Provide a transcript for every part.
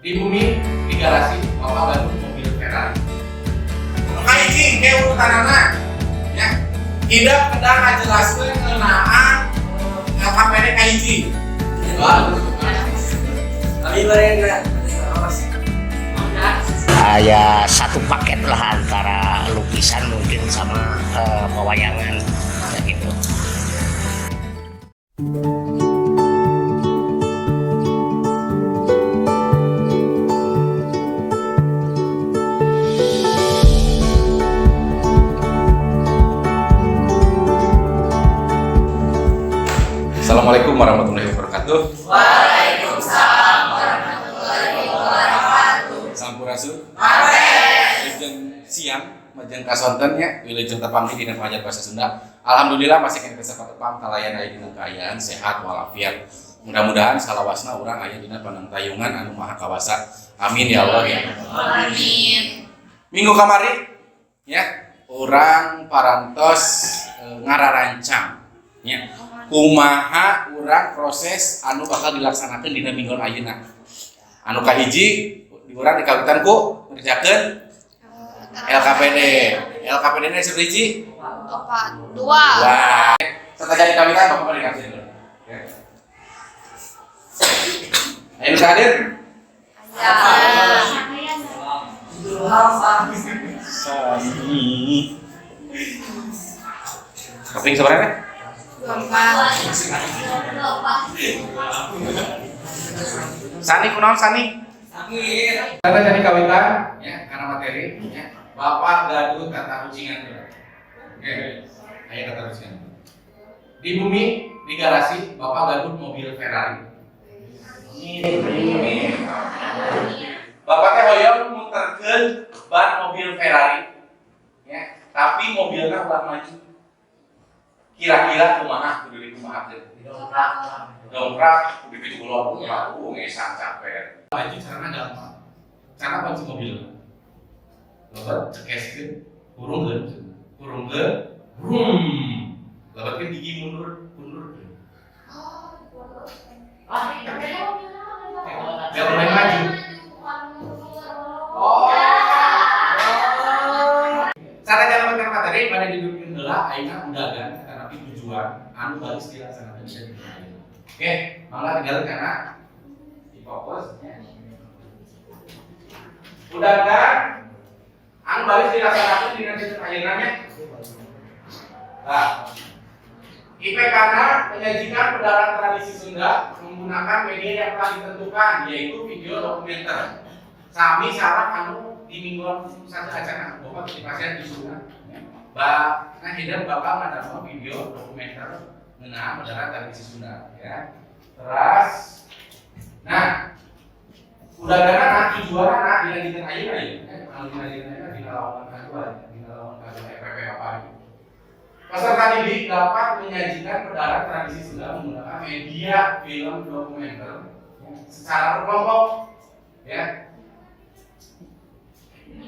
Di bumi, di garasi, bapak gaduh mobil Ferrari. Kahiji ke urutanana ya. Hidep kedah ngajelaskeun ngeunaan LKPD kahiji. Wah. Abi bareng. Ya, satu paket lah antara lukisan mungkin sama pewayangan ya gitu. Assalamualaikum warahmatullahi wabarakatuh. Waalaikumsalam warahmatullahi wabarakatuh. Sampurasun. Wilujeng siang, majeng kasonten nya, wilujeng tepang dina pengajar bahasa Sunda. Alhamdulillah masih keneh patepang kalayan aya dina kaayaan sehat walafiat. Mudah-mudahan salawasna urang aya dina panangtayungan anu maha kawasa. Amin ya Allah ya. Amin. Minggu kamari ya, urang parantos ngararancang ya. Kumaha urang proses anu bakal dilaksanakan dina minggu ayeuna. Anu kahiji di urang dikawitan ku ngerjakeun LKPD. LKPD ini sabaraha hiji? Opat, dua. Wah. Setelah jadi kawitan Bapak balik kasih dulu. Ya. Ayo nu hadir. Ya. Sami. Kaping sabaraha? 24. Sani kunaon Sani? Karena jadi kawitan ya, karena materi ya. Bapak gaduh tatarucingan. Oke, ayo tatarucingan. Di bumi, di garasi, Bapak gaduh mobil Ferrari. Amin. Bapak teh hoyong muterkeun ban mobil Ferrari. Ya, tapi mobilnya ulah maju. Kira-kira kumaha kudu dikumahakeun? Dongkrak, kudu kitu ulah ngesang capek. Maju carana gampang. Cara kunci mobil. Lebet cekeskeun, hurungkeun, hurungkeun, brum. Lebetkeun gigi mundur, mundur. Biar boleh maju. Oh. Cara jalan materi pada didudukkeun heula ayeuna undagan tetapi tujuan anu baris dilaksanakeun di ayeuna. Oke, mangga tinggal karena di fokus ya. Undagan anu baris dilaksanakeun dina dinten ayeuna nya. Nah, IPK-na menyajikan pedaran tradisi Sunda menggunakan media yang telah ditentukan, yaitu video dokumenter. Sami sareng anu di mingguan satu acara, Bapak di pasien di Sunda. Ba, nah hidep Bapak ngadamel video dokumenter ngeunaan pedaran tradisi Sunda, ya. Terus, nah, udah nah tujuanna dina dinten ayeuna ya, anu dina dinten ayeuna dina lowongan kadua, dina lowongan kadua EPP apa gitu. Peserta didik dapat menyajikan pedaran tradisi Sunda menggunakan media film dokumenter ya, secara berkelompok, ya.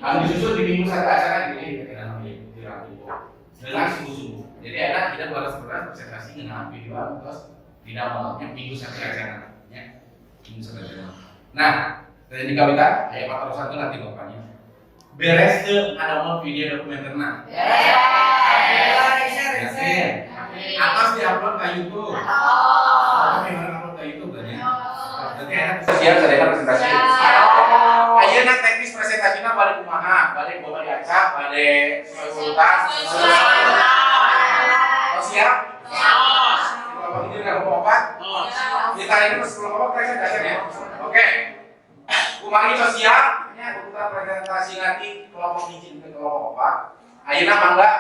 Anu disusun di minggu satu acara di di dengan sungguh-sungguh. Jadi ada tidak balas beras presentasi ngeunaan video anu tos didamel minggu satu acara, ya. Minggu satu acara. Nah, dari kawitan aya patarosan tuh nanti bapaknya. Beres teu ngadamel video dokumenterna? Yakin? Atos diupload ke YouTube. Oh, yang upload ke YouTube kan ya? Berarti ada siap sadaya presentasi. Ayeuna teknis presentasina bade kumaha? Bade bawa diacak, bade sesuai urutan. Oh, siap? Kelompok ini kelompok empat. Kita ini kelompok empat presentasi ya. Oke. Kumaha tos siap? Nya urutan presentasi nanti kelompok hiji ke kelompok empat. Ayeuna mangga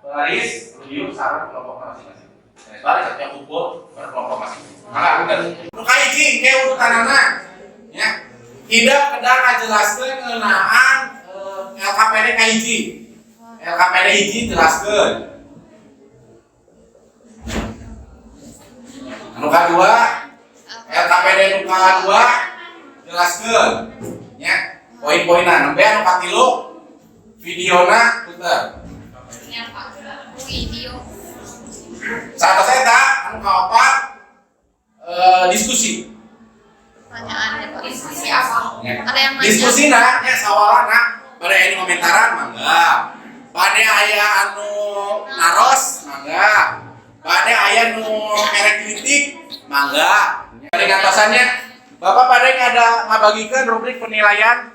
baris review sareng kelompok masing-masing. Nah, baris artinya kumpul berkelompok masing-masing. Mangga udah. Nu kahiji ke urutanana ya. Hidep kedah ngajelaskeun ngeunaan LKPD kahiji. LKPD hiji jelaskeun. Anu kadua LKPD nu kadua jelaskeun ya. Poin-poinna nembe anu katilu videona puter. Video. Saat eta anu kaopat diskusi. Pertanyaannya Pak. Diskusi apa? Ya. Ada yang nanya. Diskusi nah, nya sawalana bade aya nu komentaran mangga. Bade aya anu naros mangga. Bade aya nu mere kritik mangga. Bade ngantosannya Bapak pada ada ngabagikeun rubrik penilaian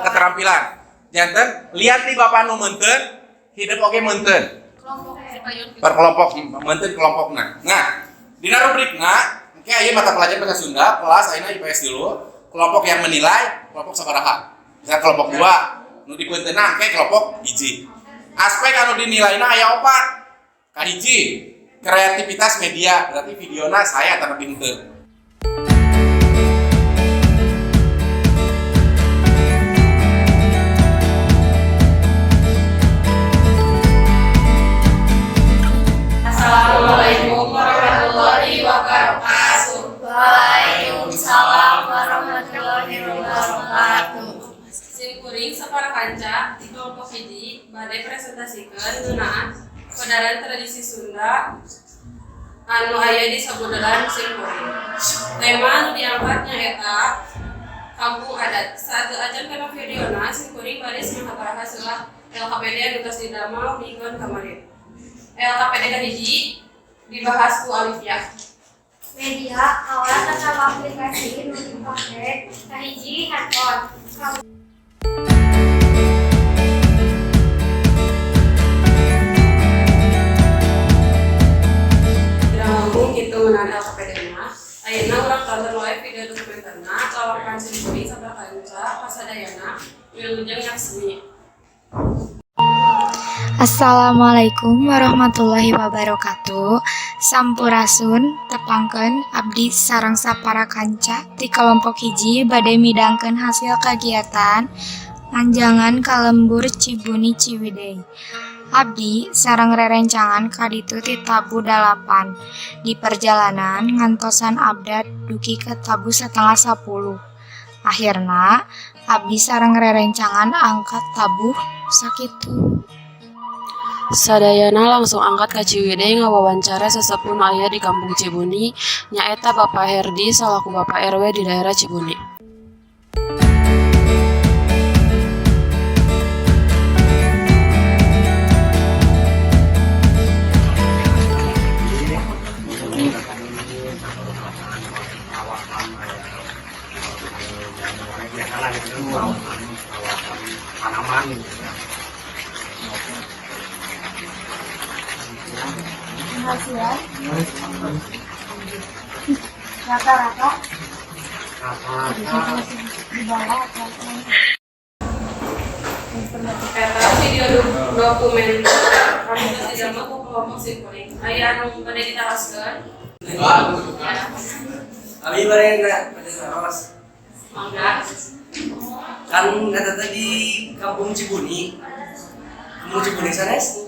keterampilan. Janten lihat nih Bapak nu meunteun, hidup oge meunteun. Kelompok si payun. Per kelompok meunteun kelompokna. Nah, dina rubrikna engke aya mata pelajaran bahasa Sunda kelas ayeuna IPS dulu, kelompok yang menilai kelompok sabaraha. Misalnya kelompok 2, nu dipeunteunna engke kelompok 1. Aspek anu dinilaina aya opat. Kahiji, kreativitas media, berarti videona saya atau lebih henteu. Assalamualaikum warahmatullahi wabarakatuh. Waalaikumsalam warahmatullahi wabarakatuh. Sim kuring sapara kanca di kelompok 1 bade presentasikeun ngeunaan pedaran tradisi Sunda anu aya di sabuderan sim kuring. Tema anu diangkat nyaeta kampung adat. Sateuacan kana videona, sim kuring baris ngahabaraha seulah LKPD anu tos didamel minggon kamari. LKPD kahiji dibahas ku Alifia. Media alat atau aplikasi nu dipake kahiji, handphone. Tidak ngomong gitu ngeunaan LKPD na. Ayeuna urang tonton wae video dokumenterna lawakan sim kuring sapara kanca kasadayana wilujeng nyakseni. Assalamualaikum warahmatullahi wabarakatuh. Sampurasun, tepangkeun abdi sareng sapara kanca ti kelompok 1 bade midangkeun hasil kagiatan nganjangan ka lembur Cibuni, Ciwidey. Abdi sareng rerencangan ka ditu ti tabuh 8. Di perjalanan ngantosan abdi dugi ka tabuh 9.30. Akhirna abdi sareng rerencangan angkat tabuh sakitu. Sadayana langsung angkat ka Ciwidey ngawawancara sesepuh nu aya di Kampung Cibuni, nyaeta Bapak Herdi salaku Bapak RW di daerah Cibuni. Biasalah itu perawatan tanaman gitu. Penghasilan rata-rata Rata-rata di bawah atau Eta video dokumenter anu geus didamel ku kelompok sim kuring. Aya anu bade ditaroskeun? Abi bade bade naros. Mangga. Kan kata tadi Kampung Cibuni. Kampung Cibuni sanes?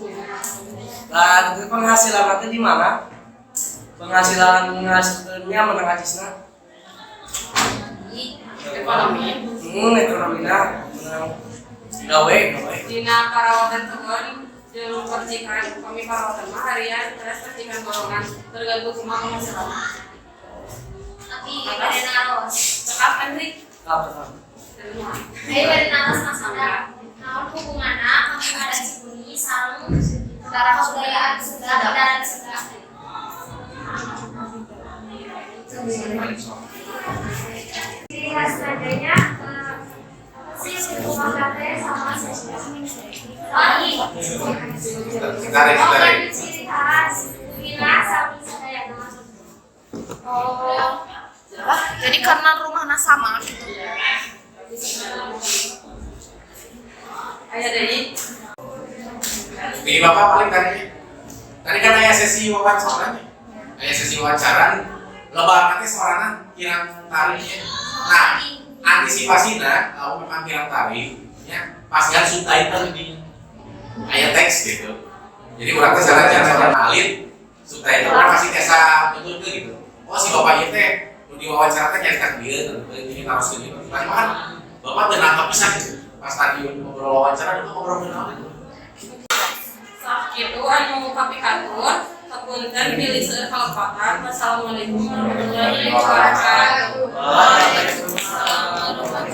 Lah, itu penghasilan teh di mana? Penghasilan menghasilkannya menang acisna. Ekonomi. Ekonomina menang gawe, gawe. Dina parawatan kebon jeung percikan, kami parawatan mah harian, terus percikan borongan, tergantung kumaha penghasilan. Abi bade naros. Cekap, Andri. Apa apa? Abi bade naros masalah naon hubunganna kampung adat Cibuni sareng kebudayaan Sunda, pedaran Sunda? Ciri khas nadanya apa sih rumah teh sama Wangi. Sebentar ya, Oh, sebentar ya. kan ciri khas Wina sami sadayana. Oh. Jadi karena rumahnya sama gitu. Aya deui? Di Bapak paling tadi. Tadi kan aya sesi wawancara nih. Aya sesi wawancara, lebar nanti sorangan kirang tariknya. Nah, antisipasinya kalau memang kirang tarik, ya pasihan subtitle di aya teks gitu. Jadi urang teh salah jangan sorangan alit subtitle urang masih tiasa betul gitu. Oh, si bapak ieu teh nu diwawancara teh nyarita dieu, ini naroskeun ieu. Tadi mah kan bapak teu nangkep pisan gitu. Pas tadi ngobrol wawancara itu ngobrol naon gitu. Sakitu anu kapikatur, hapunten bilih seueur kalepatan. Wassalamualaikum warahmatullahi wabarakatuh. Waalaikumsalam.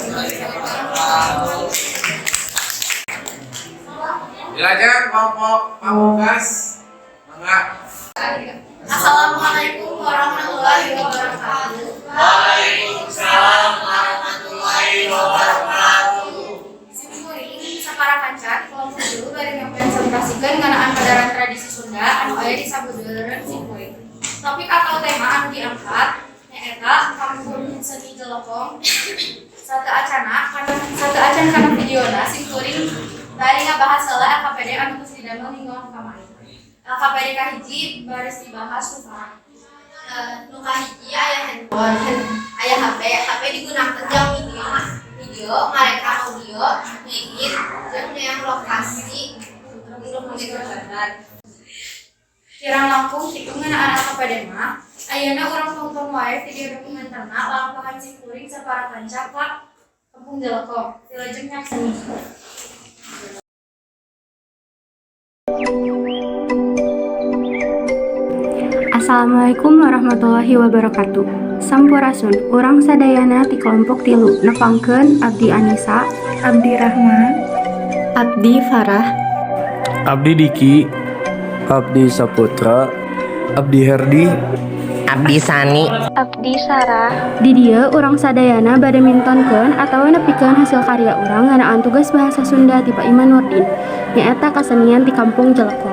kelompok Pamungkas. Mangga. Assalamualaikum warahmatullahi wabarakatuh. Waalaikumsalam warahmatullahi wabarakatuh. Simkuring sapara kanca kelompok dulu bari ngapresentasikan ngeunaan pedaran tradisi Sunda anu aya di sabudeureun simkuring. Topik atau tema anu diangkat nyaeta Kampung Seni Jelekong. Sateuacan kana videona, simkuring bari ngabahas heula LKPD anu geus didamel minggon kamari. LKPD kahiji baris dibahas nu farah. Nu kahiji aya handphone, aya HP. HP digunakan jang video, ngarekam audio, ngedit, jeung neang lokasi untuk gambar. Kirang langkung kitu ngeunaan LKPD mah. Ayeuna urang tongton wae video dokumenterna lalampahan simkuring sapara kanca ka Kampung Jelekong. Wilujeng nyakseni. Assalamualaikum warahmatullahi wabarakatuh. Sampurasun, urang sadayana ti kelompok 3 nepangkeun Abdi Anissa, Abdi Rahman, Abdi Farah, Abdi Diki, Abdi Saputra, Abdi Herdi, Abdi Sani. Abdi Sarah. Di dieu urang sadayana bade mintonkeun atawa nepikeun hasil karya urang ngeunaan tugas bahasa Sunda ti Pak Iman Nurdin, nyaeta kasenian ti Kampung Jelekong.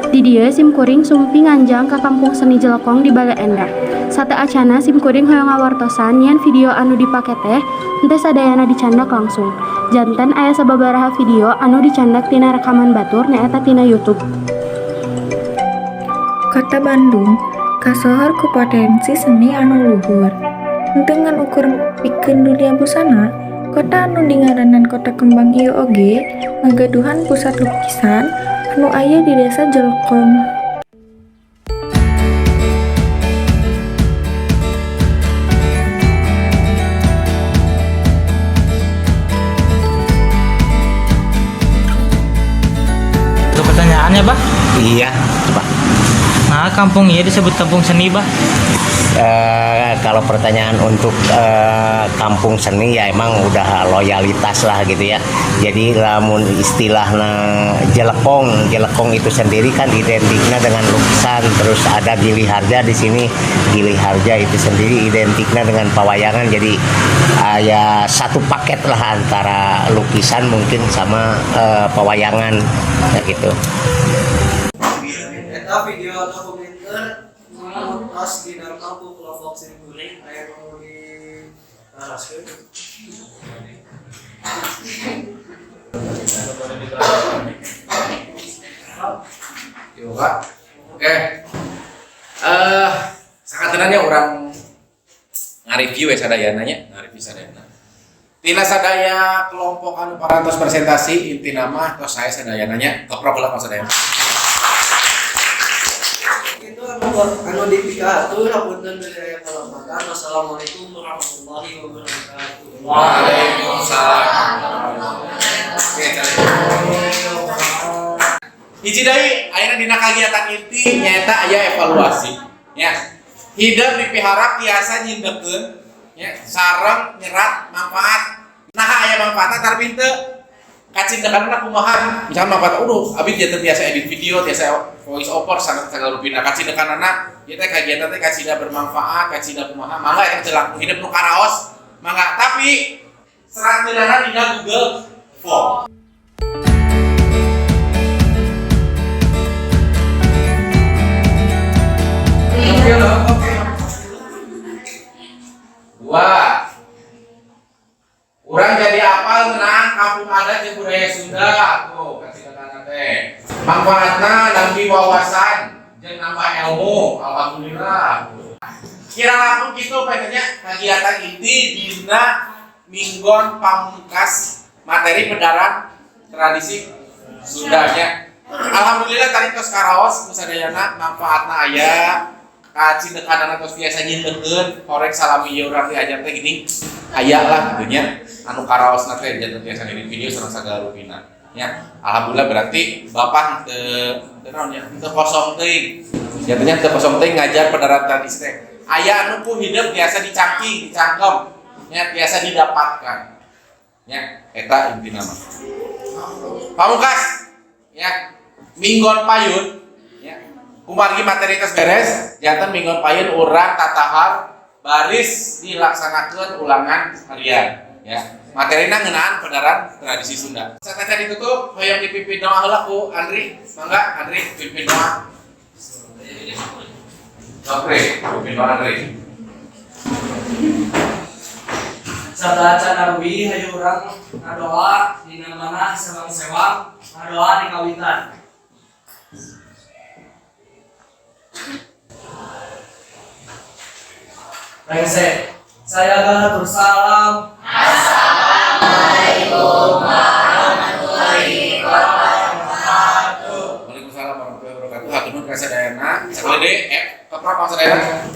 Di dieu simkuring sumping nganjang ka Kampung Seni Jelekong di Baleendah. Sateuacanna simkuring hoyong ngawartosan yen video anu dipake teh henteu sadayana dicandak langsung. Janten aya sababaraha video anu dicandak tina rekaman batur, nyaeta tina YouTube. Kota Bandung kasohor ku potensi seni anu luhur. Henteu ngan ukur pikeun dunia busana, kota anu dingaranan Kota Kembang ieu oge ngagaduhan pusat lukisan anu aya di Desa Jelekong. Itu pertanyaannya, Bah. Iya, coba. Nah, kampung ieu disebut kampung seni, Bah. Kalau pertanyaan untuk kampung seni ya emang udah loyalitas lah gitu ya. Jadi lamun istilahnya Jelekong, Jelekong itu sendiri kan identiknya dengan lukisan. Terus ada Gili Harja di sini, Gili Harja itu sendiri identiknya dengan pawayangan. Jadi ya satu paket lah antara lukisan mungkin sama pawayangan ya gitu. Eta video dokumenter nu tos didamel ku kelompok simkuring aya nu ditaroskeun? Yuk, Pak. Oke. Sakantenan urang nge-review ya sadayana nya, nge-review sadayana. Tina sadaya kelompok anu parantos presentasi, intina mah tos saya sadayana nya, keprok lah sadayana. Itu anu anu dipikahatur, hapunten bilih aya kalepatan. Wassalamualaikum warahmatullahi wabarakatuh. Waalaikumsalam. Oke, cari. Hiji deui ayeuna dina kagiatan inti nyaeta aya evaluasi. Ya. Hidep dipiharap tiasa nyindekeun ya sareng nyerat manfaat. Nah, aya manfaatna tarbi teu? Kacindekanna kumaha? Misalkan manfaat, uduh, abi teu tiasa edit video, tiasa voice over sangat sagala rupina. Kacindekanana ieu teh kagiatan teh kacida bermanfaat, kacida kumaha? Mangga eta teu langkung hidep nu karaos, mangga, tapi seratkeunana dina Google Form. Oke loh, oke. Dua. Urang jadi apal ngeunaan kampung adat jeung budaya Sunda tuh kacindekanana teh. Manfaatna nambih wawasan jeung nambah ilmu, alhamdulillah. Kira langkung kitu pengennya kegiatan inti dina minggon pamungkas materi pedaran tradisi Sundanya. Alhamdulillah tadi tos karaos ku sadayana, manfaatna aya, kacindekanana tos biasa nyindekeun horek salami ieu urang diajar teh gini aya lah gitu nya, anu karaosna teh janten biasa ngedit video sareng sagala rupina nya. Alhamdulillah, berarti bapak teu teu naon nya, teu kosong teuing jatuhnya, teu kosong teuing ngajar pedaran tradisi teh, aya anu ku hidup biasa dicangking, dicangkem nya, biasa didapatkan nya. Eta intina mah. Pamungkas. Ya. Minggon payun ya. Kumargi materi tos beres, janten minggon payun urang tatahap baris dilaksanakan ulangan harian ya. Materina ngeunaan pedaran tradisi Sunda. Sateuacan ditutup, hoyong dipimpin doa heula ku Andri. Mangga Andri pimpin doa. Oke, pimpin doa Andri. Sateuacan aruwi, hayu urang ngadoa dina manah sewang-sewang, ngadoa di kawitan. Rengse, saya hatur salam. Assalamualaikum warahmatullahi wabarakatuh. Waalaikumsalam warahmatullahi wabarakatuh. Hatur nuhun ka sadayana. Sakali deui, keprok ka sadayana.